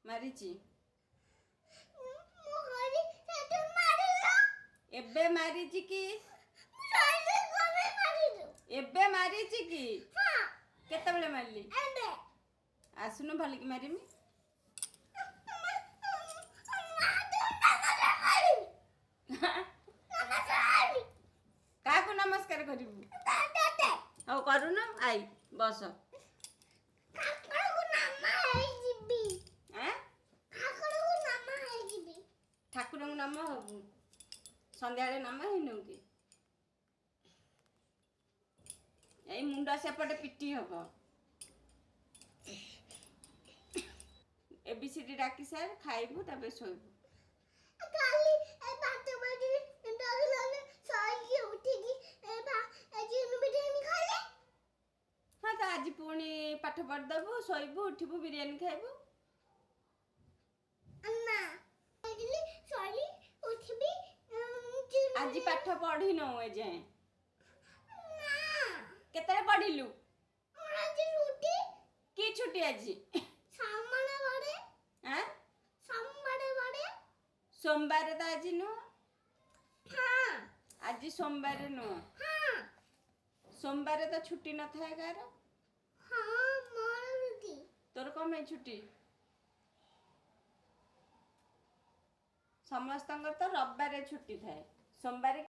ମାରିଛି। ମୁଁ କହିଲି ସେଠୁ ମାରିଲ। ଏବେ ମାରିଛି କି? ମୁଁ ଶୋଇଲି, କଣ ମାରିଲୁ? ଏବେ ମାରିଛି କି? ହଁ। କେତେବେଳେ ମାରିଲି? ଏବେ। ଆସୁନୁ, ଭଲିକି ମାରିମି। ମା, ତୁ ନମସ୍କାର କରିବି, ନମସ୍କାର। କାହାକୁ ନମସ୍କାର କରିବୁ? ତତେ। ହଉ, କରୁନୁ, I ବସ। ଠାକୁରକୁ ନମ ହେଇଯିବି। ଆଁ? ଠାକୁରକୁ ନମ ହେଇଯିବି। ଠାକୁରଙ୍କୁ ନମ ହବୁ? ସନ୍ଧ୍ୟାବେଳେ ନମ ହେଇନୁ କି? ଏଇ ମୁଣ୍ଡ ସେପଟେ ପିଟି ହବ। ଏବିସିଡି ଡାକି ସାର୍, ଖାଇବୁ, ତାପରେ ଶୋଇବୁ। କାଲି ଏ ଭାତ ବାଜି ଡରିଲାନି, ଶୋଇକି ଉଠିକି ଏ ଚିକେନ ବିରିୟାନୀ ଖାଇଲେ। ହଁ ତ, ଆଜି ପୁଣି ପାଠ ପଢ଼ିଦେବୁ, ଶୋଇବୁ, ଉଠିବୁ, ବିରିୟାନୀ ଖାଇବୁ। ନା, ଶୋଇଥିଲି, ଶୋଇ ଉଠିବି ଚିକେନ। ଆଜି ପାଠ ପଢ଼ିନୁ ଏଯାଏଁ? ନା। କେତେବେଳେ ପଢ଼ିଲୁ? ମୋର ଆଜି ରୁଟି। କି ଛୁଟି ଆଜି? ସୋମବାର। ଆଁ? ସୋମବାର। ସୋମବାର ତ ଆଜି ନୁହଁ। ହଁ। ଆଜି ସୋମବାର ନୁହଁ। ହଁ। ସୋମବାର ତ ଛୁଟି ନଥାଏ କାହାର। ହଁ, ମୋର ରୁଟି। ତୋର କ'ଣ ପାଇଁ ଛୁଟି? ସମସ୍ତଙ୍କର ତ ରବିବାରେ ଛୁଟି ଥାଏ, ସୋମବାର